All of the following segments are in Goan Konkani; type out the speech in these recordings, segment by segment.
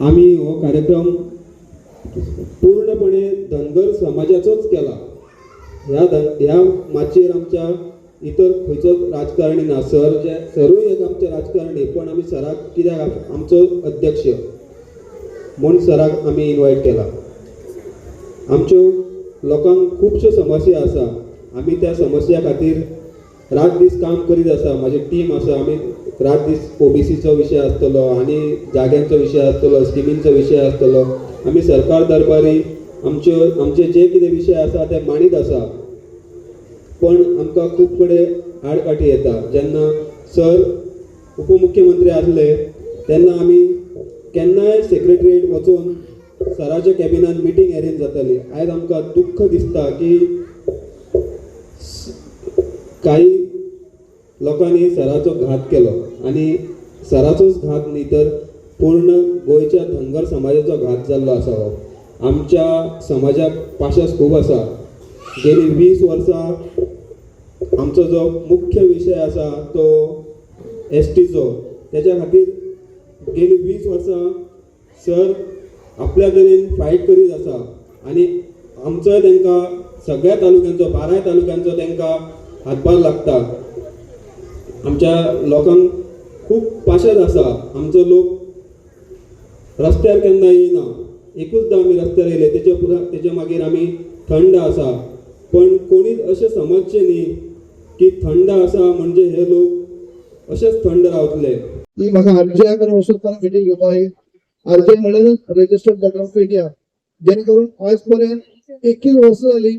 आमी हो कार्यक्रम पूर्णपणे धनगर समाजाचोच केला. ह्या माचयेर आमच्या इतर खंयचोच राजकारणी ना. सर जे सरूय एक आमचे राजकारणी, पण आमी सराक कित्याक आमचो अध्यक्ष म्हूण सराक आमी इनवायट केला. आमच्यो लोकांक खुबश्यो समस्या आसा. आमी त्या समस्या खातीर रात दीस काम करीत आसा. म्हाजी टीम आसा. आमी रात दीस ओबीसीचो विशय आसतलो आनी जाग्यांचो विशय आसतलो, स्किमींचो विशय आसतलो, आमी सरकार दरबारी आमचे जे कितें विशय आसा ते मांडीत आसा. पण आमकां खूब कडेन आडकाठी येता. जेन्ना सर उपमुख्यमंत्री आसले तेन्ना आमी केन्नाय सेक्रेटरीएट वचून सराच्या कॅबिनान मिटींग अरेंज जाताली. आयज आमकां दुख्ख दिसता की काही लोकांनी सराचो घात केलो आनी सराचोच घात न्ही तर पूर्ण गोंयच्या धनगर समाजाचो घात जाल्लो आसा. हो आमच्या समाजाक पाशेंस खूब आसा. गेली 20 वर्सां आमचो जो मुख्य विशय आसा तो एसटीचो, तेच्या खातीर गेली 20 वर्सां सर आपल्या तरेन फायट करीत आसा आनी आमचोय तांकां सगळ्या तालुक्यांचो, 12 तालुक्यांचो तांकां हातभार लागता. आमच्या लोकांक खूब पाशेंस आसा. आमचो लोक रस्त्यार केन्ना येयना. एकूचदां आमी रस्त्यार येयले, तेच्या मागीर आमी थंड आसा. पण कोणीच अशें समजचें न्ही की थंड आसा म्हणजे हे लोक अशेच थंड रावतले. की म्हाका आरजीआय कडेन वचून परत मिटींग घेवपाक जाय. आरजीआय म्हणल्यार रजिस्टर्ड बँक ऑफ इंडिया, जेणे करून आज पर्यंत 21 वर्सां जाली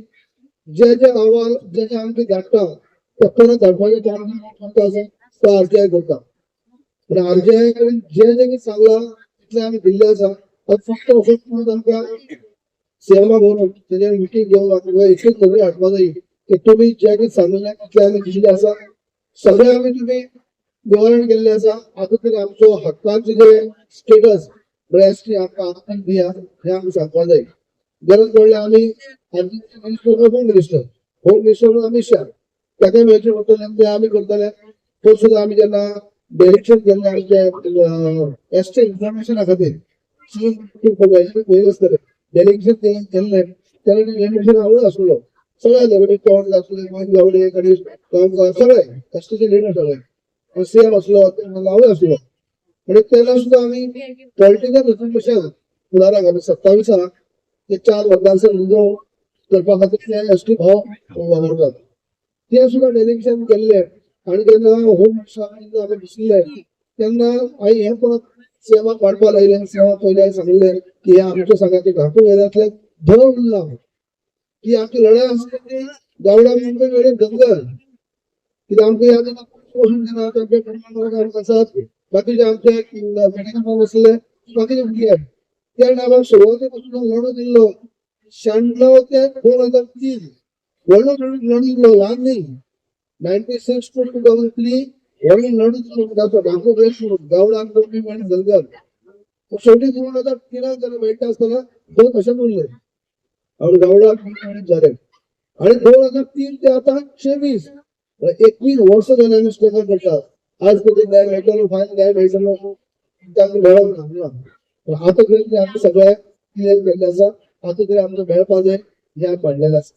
जे जे अहवाल जे जे आमकां धाडटा ते परत धाडपाचें काम आमकां आसा तो आरजीआय करता. पण आरजीआय कडेन जे जे कितें सांगलां तितलें आमी दिल्लें आसा. आतां फक्त वचून आमकां सीएमा बरोवन तेजेर मिटींग घेवन आमकां एकच खबरी हाडपा जाय की तुमी जें कितें सांगिल्लें तितलें आमी दिल्लें आसा, सगळें आमी तुमी निवारण केल्लें आसा. आतां तरी आमचो हक्काचें जे स्टेटस म्हळ्यार एसटी आमकां आतां दिया हें आमकां सांगपाक जाय. गरज पडल्यार आमी minister, home minister, home minister Amit Shah ताका मेळचें पडटलें, तें आमी करतले. तो सुद्दां आमी जेन्ना डायरेक्शन केल्लें आमचे एसटी इन्फॉर्मेशना खातीर पयर आसतलें डेलिगेशन केल्लें तेन्ना डेलिगेशन हांवूय आसलो, सगळे रवी चव्हाण आसले, गोविंद गावडे, गणेश गांवकार, सगळे एसटीचे लिडर सगळे, सीएम आसलो, हांवूय आसलो. म्हणजे तेन्ना सुद्दां आमी पॉलिटिकल कशें फुडाराक आमी 27 ते 4 मतदारसंघ रिजर्व करपा खातीर ते एसटी भाव वापरतात ते सुद्दां डेलिगेशन केल्ले. आनी जेन्ना होम मिनिस्टर आमी बशिल्ले तेन्ना हांवें हें परत सीएमाक वाडपाक लायलें. सीएमाक पयलीं हांवें सांगिल्लें की हें आमच्या सांगाचे घाटू एरियांतले धर उरला की आमची लढाई आसली ती गावडा मुंबय धनगर, कित्याक आमकां ह्या दिसा वचून दिना. तांचे आमकां आसात बाकीचे आमचे मेडिकल आसले, बाकीचे भुरगे त्या टायमार सुरवाते पासून लढो दिल्लो 96 ते 2003 व्हडलो लढो दिल्लो, ल्हान न्ही. 96 टू 2003 व्हडलो लढो दिल्लो धाको बेस गावडा आनी धनगर. शेवटी 2003 जेन्ना मेळटा आसतना दोन तशेंच उरले आणि गावडा जाले. आणि 2003 ते आता 24, 21 वर्ष जाले आमी स्ट्रगल करता. आज कधी न्याय मेळटलो, फायनल न्याय मेळटलो तांकां मेळोंक ना. पण आतां तरी आमकां सगळें क्लियर केल्लें आसा. आतां तरी आमकां मेळपा जाय हें आमी मांडलेलें आसा.